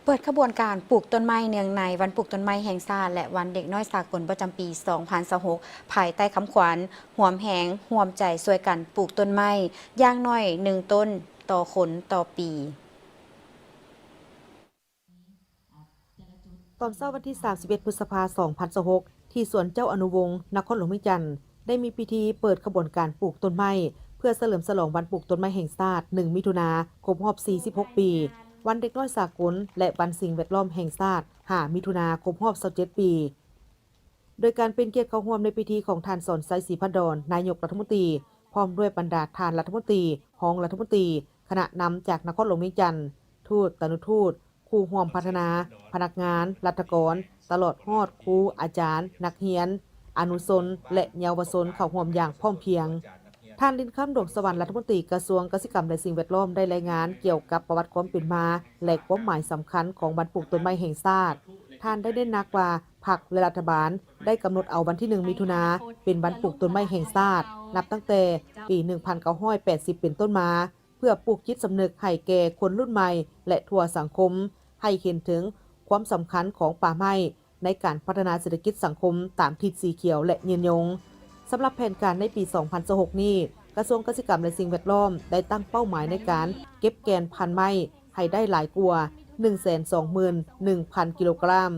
ເປີດຂະບວນການປູກຕົ້ນໄມ້ເນື່ອງໃນວັນປູກຕົ້ນໄມ້ແຫ່ງຊາດ ແລະ ວັນເດັກນ້ອຍສາກົນປະຈຳປີສອງພັນຊາວຫົກ ພາຍໃຕ້ຄຳຂວັນ ຮ່ວມແຮງຮ່ວມໃຈຊ່ວຍກັນປູກຕົ້ນໄມ້ ຢ່າງໜ້ອຍໜຶ່ງຕົ້ນຕໍ່ຄົນຕໍ່ປີ. ຕອນເຊົ້າວັນທີສາມສິບເອັດ ພຶດສະພາ ສອງພັນຊາວຫົກ ທີ່ສວນເຈົ້າອະນຸວົງ ນະຄອນຫຼວງວຽງຈັນ ໄດ້ມີພິທີເປີດຂະບວນການປູກຕົ້ນໄມ້ ເພື່ອສະເຫຼີມສະຫຼອງວັນປູກຕົ້ນໄມ້ແຫ່ງຊາດ ໜຶ່ງ ມິຖຸນາ ຄົບຮອບ ສີ່ສິບຫົກ ປີ, ວັນເດັກນ້ອຍສາກົນ ແລະ ວັນສິ່ງແວດລ້ອມແຫ່ງຊາດ ຫ້າ ມິຖຸນາ ຄົບຮອບ ຊາວເຈັດ ປີ. ໂດຍການເປັນກຽດເຂົ້າຮ່ວມໃນພິທີຂອງທ່ານ ສອນໄຊ ສີພັນດອນ ນາຍົກລັດຖະມົນຕີ ພ້ອມດ້ວຍບັນດາທ່ານລັດຖະມົນຕີ, ຮອງລັດຖະມົນຕີ, ຄະນະນຳຈາກນະຄອນຫຼວງວຽງຈັນ, ທູດ, ຕານຸທູດ, ຄູ່ຮ່ວມພັດທະນາ, ພະນັກງານ, ລັດຖະກອນ, ຕະຫຼອດຮອດຄູ, ອາຈານ, ນັກຮຽນ, ອະນຸຊົນ ແລະ ເຍົາວະຊົນເຂົ້າຮ່ວມຢ່າງພ້ອມພຽງ. ທ່ານ ລິນຄຳ ດວງສະຫວັນ ລັດຖະມົນຕີກະຊວງກະສິກຳ ແລະ ສິ່ງແວດລ້ອມ ໄດ້ລາຍງານກ່ຽວກັບປະຫວັດຄວາມເປັນມາ ແລະ ຄວາມໝາຍສຳຄັນຂອງວັນປູກຕົ້ນໄມ້ແຫ່ງຊາດ. ທ່ານໄດ້ເນັ້ນໜັກວ່າ ພັກ ແລະ ລັດຖະບານໄດ້ກຳນົດເອົາວັນທີໜຶ່ງ ມິຖຸນາ ເປັນວັນປູກຕົ້ນໄມ້ແຫ່ງຊາດ ນັບຕັ້ງແຕ່ປີໜຶ່ງພັນເກົ້າຮ້ອຍແປດສິບ ເປັນຕົ້ນມາ ເພື່ອປູກຈິດສຳນຶກໃຫ້ແກ່ຄົນລຸ້ນໃໝ່ ແລະ ທົ່ວສັງຄົມ ໃຫ້ເຫັນເຖິງຄວາມສຳຄັນຂອງປ່າໄມ້ ໃນການພັດທະນາເສດຖະກິດສັງຄົມຕາມທິດສີຂຽວ ແລະ ຍືນຍົງ. ສຳລັບແຜນການໃນປີສອງພັນຊາວຫົກນີ້, ກະຊວງກະສິກຳ ແລະ ສິ່ງແວດລ້ອມ ໄດ້ຕັ້ງເປົ້າໝາຍໃນການເກັບແກ່ນພັນໄມ້ໃຫ້ໄດ້ຫຼາຍກວ່າໜຶ່ງແສນສອງໝື່ນໜຶ່ງພັນກິໂລກຣາມ,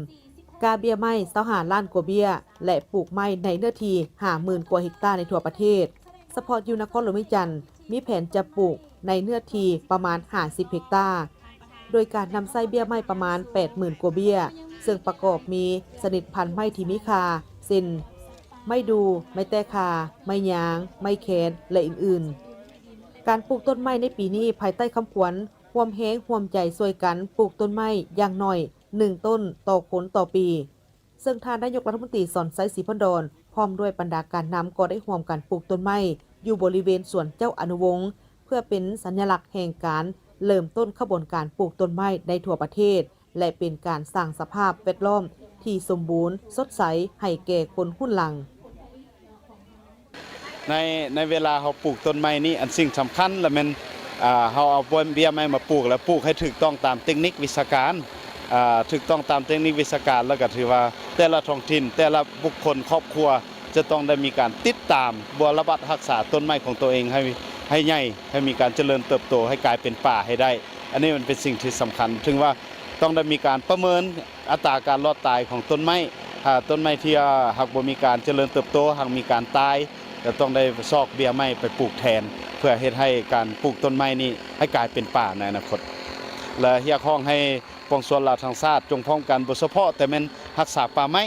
ກາເບ້ຍໄມ້ຊາວຫ້າລ້ານກວ່າເບ້ຍ ແລະ ປູກໄມ້ໃນເນື້ອທີ່ຫ້າໝື່ນກວ່າເຮັກຕາໃນທົ່ວປະເທດ. ສະເພາະຢູ່ນະຄອນຫຼວງວຽງຈັນ ມີແຜນຈະປູກໃນເນື້ອທີ່ປະມານຫ້າສິບເຮັກຕາ ໂດຍການນຳໃຊ້ເບ້ຍໄມ້ປະມານແປດໝື່ນກວ່າເບ້ຍ, ເຊິ່ງປະກອບມີຊະນິດພັນໄມ້ທີ່ມີຄ່າ ເຊັ່ນ ໄມ້ດູ່, ໄມ້ແຕ້ຂ່າ, ໄມ້ຍາງ, ໄມ້ແຄນ ແລະ ອື່ນໆ. ການປູກຕົ້ນໄມ້ໃນປີນີ້ ພາຍໃຕ້ຄຳຂວັນ ຮ່ວມແຮງຮ່ວມໃຈຊ່ວຍກັນປູກຕົ້ນໄມ້ຢ່າງໜ້ອຍໜຶ່ງຕົ້ນຕໍ່ຄົນຕໍ່ປີ. ເຊິ່ງທ່ານນາຍົກລັດຖະມົນຕີ ສອນໄຊ ສີພັນດອນ ພ້ອມດ້ວຍບັນດາການນຳ ກໍໄດ້ຮ່ວມກັນປູກຕົ້ນໄມ້ຢູ່ບໍລິເວນສວນເຈົ້າອະນຸວົງ ເພື່ອເປັນສັນຍະລັກແຫ່ງການເລີ່ມຕົ້ນຂະບວນການປູກຕົ້ນໄມ້ໃນທົ່ວປະເທດ ແລະ ເປັນການສ້າງສະພາບແວດລ້ອມທີ່ສົມບູນ, ສົດໃສ ໃຫ້ແກ່ຄົນຮຸ່ນຫຼັງ. ໃນ ໃນເວລາເຮົາປູກຕົ້ນໄມ້ນີ້ ອັນສິ່ງສຳຄັນລະແມ່ນ ອ່າ ເຮົາເອົາເບ້ຍໄມ້ມາປູກ ແລ້ວປູກໃຫ້ຖືກຕ້ອງຕາມເຕັກນິກວິຊາການ ອ່າ ຖືກຕ້ອງຕາມເຕັກນິກວິຊາການ ແລ້ວກໍຖືວ່າແຕ່ລະທ້ອງຖິ່ນ ແຕ່ລະບຸກຄົນ ຄອບຄົວ ຈະຕ້ອງໄດ້ມີການຕິດຕາມບົວລະບັດຮັກສາຕົ້ນໄມ້ຂອງຕົວເອງໃຫ້ ໃຫ້ໃຫຍ່ ໃຫ້ມີການຈະເລີນເຕີບໂຕ ໃຫ້ກາຍເປັນປ່າໃຫ້ໄດ້. ອັນນີ້ມັນເປັນສິ່ງທີ່ສຳຄັນ ເຖິງວ່າຕ້ອງໄດ້ມີການປະເມີນອັດຕາການລອດຕາຍຂອງຕົ້ນໄມ້. ຖ້າຕົ້ນໄມ້ທີ່ຫາກບໍ່ມີການຈະເລີນເຕີບໂຕ ຫາກມີການຕາຍ ກໍຕ້ອງໄດ້ຊອກເບ້ຍໄມ້ໄປປູກແທນ ເພື່ອເຮັດໃຫ້ການປູກຕົ້ນໄມ້ນີ້ໃຫ້ກາຍເປັນປ່າໃນອະນາຄົດ ແລະ ຮຽກຮ້ອງໃຫ້ປວງຊົນລາວທັງຊາດ ຈົ່ງພ້ອມກັນ ບໍ່ສະເພາະແຕ່ແມ່ນຮັກສາປ່າໄມ້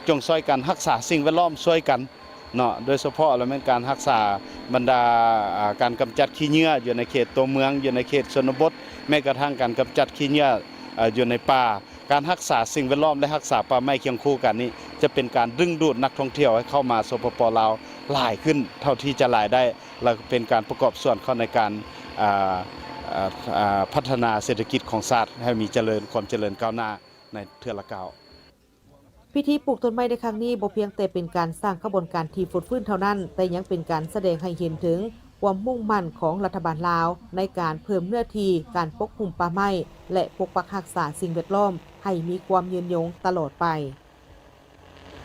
ຈົ່ງຊ່ອຍກັນຮັກສາສິ່ງແວດລ້ອມຊ່ວຍກັນເນາະ ໂດຍສະເພາະລະແມ່ນການຮັກສາບັນດາ ອ່າ ການກຳຈັດຂີ້ເຫຍື້ອຢູ່ໃນເຂດຕົວເມືອງ ຢູ່ໃນເຂດຊົນນະບົດ ແມ້ກະທັ້ງການກຳຈັດຂີ້ເຫຍື້ອ ເອີ ຢູ່ໃນປ່າ. ການຮັກສາສິ່ງແວດລ້ອມ ແລະ ຮັກສາປ່າໄມ້ຄຽງຄູ່ກັນນີ້ ຈະເປັນການດຶງດູດນັກທ່ອງທ່ຽວໃຫ້ເຂົ້າມາ ສປປ ລາວ ຫຼາຍຂຶ້ນເທົ່າທີ່ຈະຫຼາຍໄດ້ ແລະ ເປັນການປະກອບສ່ວນເຂົ້າໃນການ ອ່າ ອ່າ ອ່າ ພັດທະນາເສດຖະກິດຂອງຊາດໃຫ້ມີຈະເລີນ ຄວາມຈະເລີນກ້າວໜ້າໃນເທື່ອລະກ້າວ. ພິທີປູກຕົ້ນໄມ້ໃນຄັ້ງນີ້ ບໍ່ພຽງແຕ່ເປັນການສ້າງຂະບວນການທີ່ຟົດຟື້ນເທົ່ານັ້ນ, ແຕ່ຍັງເປັນການສະແດງໃຫ້ເຫັນເຖິງຄວາມມຸ່ງໝັ້ນຂອງລັດຖະບານລາວ ໃນການເພີ່ມເນື້ອທີ່ການປົກຫຸ້ມປ່າໄມ້ ແລະ ປົກປັກຮັກສາສິ່ງແວດລ້ອມໃຫ້ມີຄວາມຍືນຍົງຕະຫຼອດໄປ.